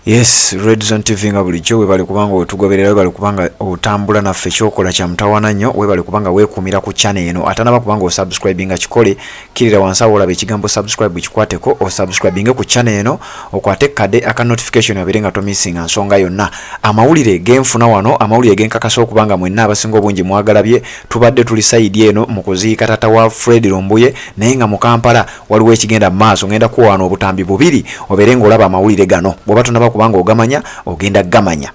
Yes, Red Zone TV nga bulijjo webale kubanga otugoberera, webale kubanga otambula naffe, kyokola kya mutawana nnyo, webale kubanga weekuumira ku channel eno. Atanaba kubanga osubscribinga kikole, kkirira wansi awo olaba ekigambo subscribe, kikwateko osubscribinge ku channel eno, okwate kade aka notification obeere nga tomissinga nsonga yonna. Amawulire genfuna wano, amawulire genkakasa okuba nga mwenna abasinga obungi mwagalabye. Tubadde tuli sayidi eno mu kuziika taata wa Fred Lumbuye, naye nga mu Kampala waliwo ekigenda mu maaso. Ngenda kuwa wano obutambi bubiri obeere ng'olaba amawulire gano. Bw'oba tonaba kubanga ogamanya, ogenda gamanya.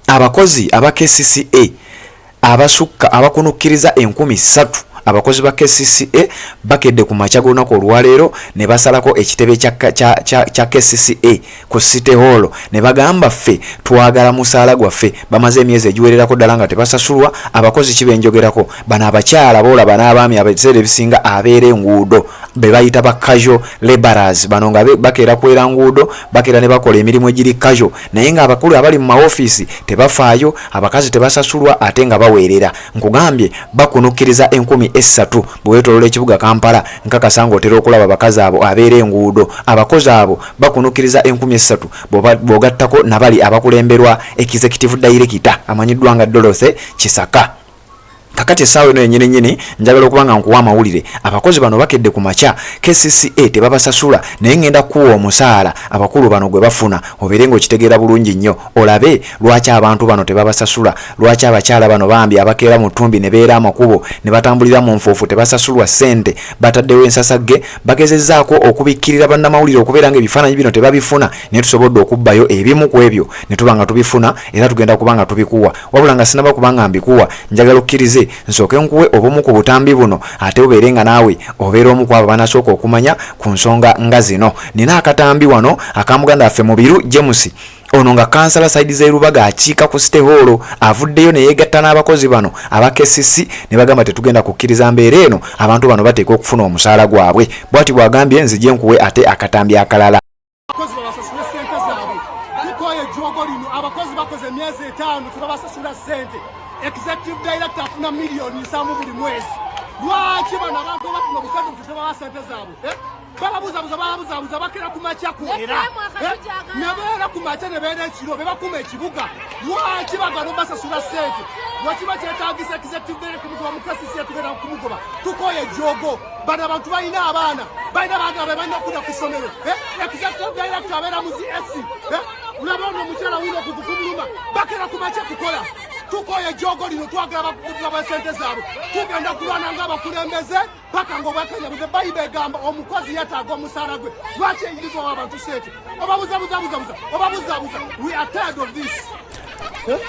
Abakozi aba KCCA abasukka abakunukkiriza 3000, abakozi ba KCCA bakedde ku makya g'olunaku olwaleero ne basalako ekitebe kya KCCA ku City Hall ne bagamba, "Ffe twagala musaala gwaffe." Bamaze emyezi egiwererako ddala nga tebasasulwa. Abakozi kibenjogerako bano abakyala boolaba n'abaami, ebiseera ebisinga abeera enguudo be bayita ba casual laborers. Bano nga bakeera kwera nguudo, bakeera ne bakola emirimu egiri casual, naye ng'abakulu abali mu maofiisi tebafaayo. Abakazi tebasasulwa ate nga baweerera. Nkugambye bakunukkiriza 3000. Bwe weetoolola ekibuga Kampala, nkakasa ng'otera okulaba abakazi abo abeera enguudo. Abakozi abo bakunukkiriza 3000, bw'ogattako nabali abakulemberwa executive director amanyiddwa nga Dorothy Kisaka. Kakati essaawa eno yennyini nnyini njagala okuba nga nkuwa amawulire. Abakozi bano bakedde ku makya, KCCA tebabasasula, naye ngenda kuwa omusaala abakulu bano gwe bafuna, obeere ng'okitegeera bulungi nnyo, olabe lwaki abantu bano tebabasasula, lwaki abakyala bano bambi abakeera mu ttumbi ne beera amakubo ne batambulira mu nfuufu tebasasulwa ssente. Bataddewo ensasagge, bagezezzaako okubikkirira bannamawulire okubeera nga ebifaananyi bino tebabifuna, naye tusobodde okubbayo ebimu ku ebyo ne tuba nga tubifuna, era tugenda kuba nga tubikuwa. Wabula nga sinaba kuba nga mbikuwa, njagala okkirize nsooke nkuwe obumu ku butambi buno, ate obeere nga naawe obeera omu ku abo banasooka okumanya ku nsonga nga zino. Nina akatambi wano aka muganda waffe Mubiru James, ono nga kansala side z'e Lubaga, akiika ku City Hall, avuddeyo ne yeegatta n'abakozi bano aba KCC ne bagamba, "Tetugenda kukkiriza mbeera eno, abantu bano bateeka okufuna omusaala gwabwe." Bw'ati bw'agambye. Nzije nkuwe ate akatambi akalala. Abakozi babasasule sente zaabwe, tukoye ejjoogo lino. Abakozi bakoze emyezi 5, tebabasasula sente. Executive director afuna miliyoni 7 buli mwezi. Lwaki bano abantu bafuna obusente tebabawa sente zaabwe, eh? Bababuzabuza, bababuzabuza. Bakera ku makya kwera, eh? Ne beera ku makya ne beera ekiro, bebakuma ekibuga. Lwaki bagano basasula sente? Lwakiba kyetagisa executive director mugoba mu KCC, tugenda kumugoba. Tukoye ejjoogo. Bano abantu balina abaana, balina abaana be balina okudda ku ssomero, eh? Executive director abeera mu zi AC, eh? Ulaba ono omukyala wuno kugukumuluma. Bakera ku makya kukola. Tukoye ejjoogo lino, twagala bagaba sente zaabwe. Tugenda kulwana ng'abakulembeze paka ng'obwakanya buze. Bayibe egamba omukozi yeetaaga omusaala gwe. Lwaki eyiribwawo abantu sente? Obabuzabuzabuzabuza, obabuzabuza. We are tired of this.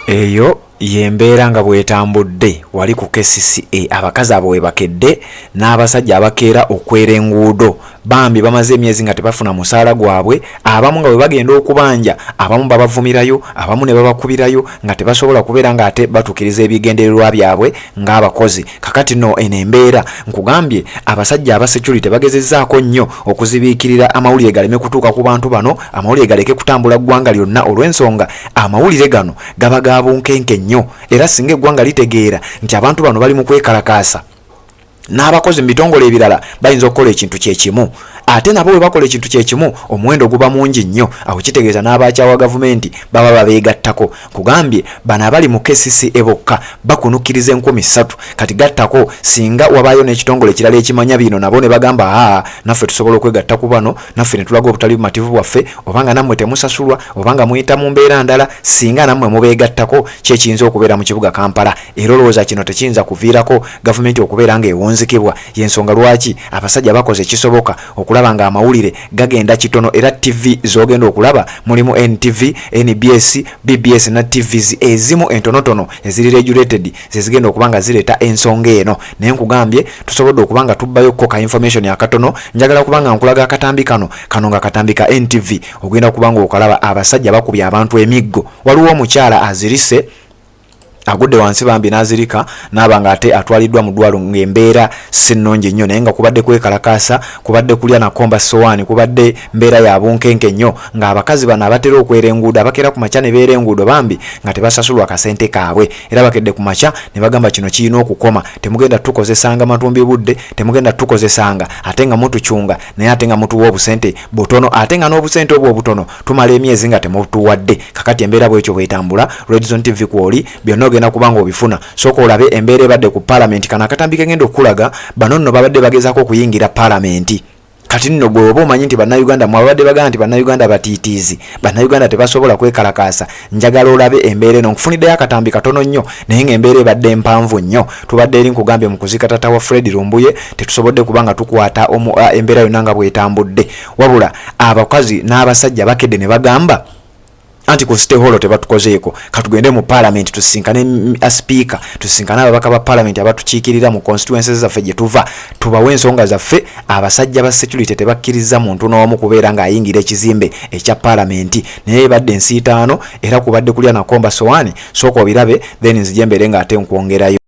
Eyo yembeera nga bwetambudde wali ku KCCA. Abakazi abo webakedde n'abasajja abakeera okwera enguudo, bambi bamaze emyezi nga tebafuna musaala gwabwe. Abamu nga bwe bagenda okubanja, abamu babavumirayo, abamu ne babakubirayo, nga tebasobola kubeera nga ate batuukiriza ebigendererwa byabwe ng'abakozi. Kakati no eno embeera, nkugambye, abasajja aba security bagezezzaako nnyo okuzibiikirira amawulire galeme kutuuka ku bantu bano, amawulire galeke kutambula ggwanga lyonna, olw'ensonga amawulire gano gaba ga bunkenke nnyo. Era singa eggwanga litegeera nti abantu bano bali mu kwekalakaasa, n'abakozi mu bitongole ebirala bayinza okukola ekintu kyekimu, ate nabo bwe bakola ekintu kyekimu omuwendo guba mungi nnyo. Awo kitegeeza n'abakyawa gavumenti baba babeegattako. Nkugambye bano abali mu KCCA bokka bakunukkiriza 3000. Kati gattako singa wabaayo n'ekitongole ekirala ekimanya bino, nabo ne bagamba, "Aa, naffe tusobola okwegatta ku bano, naffe ne tulaga obutali bumativu bwaffe," oba nga nammwe temusasulwa, oba nga muyita mu mbeera ndala, singa nammwe mubeegattako, kyekiyinza okubeera mu kibuga Kampala. Era olowooza kino tekiyinza kuviirako gavumenti okubeera ng'ewunzikibwa? Yensonga lwaki abasajja bakoze ekisoboka okulaba nga amawulire gagenda kitono. Era TV z'ogenda okulaba mulimu NTV, NBS, BBS na TVs ezimu entonotono eziri regulated, zezigenda okuba nga zireeta ensonga eno. Naye nkugambye tusobodde okuba nga tubbayokko ka information akatono. Njagala kuba nga nkulaga akatambi kano, kano nga katambi ka NTV. Ogenda kuba nga okalaba, abasajja bakubye abantu emiggo. Waliwo omukyala azirise. Agudde wansi bambi n'azirika n'aba ng'ate atwaliddwa mu ddwaliro ng'embeera si nnungi nnyo, naye nga kubadde kwekalakaasa, kubadde kulya na kkomba ssowaani, kubadde mbeera ya bunkenke nnyo ng'abakazi bano abatera okwera enguudo, abakeera ku makya ne beera enguudo bambi nga tebasasulwa kasente kaabwe. Era bakedde ku makya ne bagamba kino kirina okukoma, temugenda tukozesanga matumbi budde, temugenda tukozesanga ate nga mutucunga naye ate nga mutuwa obusente butono, ate nga n'obusente obwo obutono tumala emyezi nga temutuwadde. Kakati embeera bwetyo bwetambula. Redzone TV kwoli, byonna ogenda kuba nga obifuna. Sooka olabe embeera ebadde ku palamenti. Kano akatambi kengenda okukulaga, bano nno babadde bagezaako okuyingira palamenti. Kati nno gwe oba omanyi nti Bannayuganda mwe ababadde bagamba nti Bannayuganda batiitiizi, Bannayuganda tebasobola kwekalakaasa, njagala olabe embeera eno. Nkufuniddeyo akatambi katono nnyo, naye ng'embeera ebadde mpanvu nnyo. Tubadde eri nkugambye mu kuziika taata wa Fred Lumbuye, tetusobodde kuba nga tukwata embeera yonna nga bw'etambudde, wabula abakazi n'abasajja bakedde ne bagamba anti ku City Hall tebatukozeeko, katugende mu Parliament tusisinkane sipiika, tusisinkane ababaka ba Parliament abatukiikirira mu constituencies zaffe gye tuva, tubawe ensonga zaffe. Abasajja ba security tebakkiriza muntu n'omu kubeera ng'ayingira ekizimbe ekya Parliament, naye ebadde ensiitaano era kubadde kulya nakomba sowaani. Sooka obirabe, then nzije mbeere ng'ate nkwongerayo.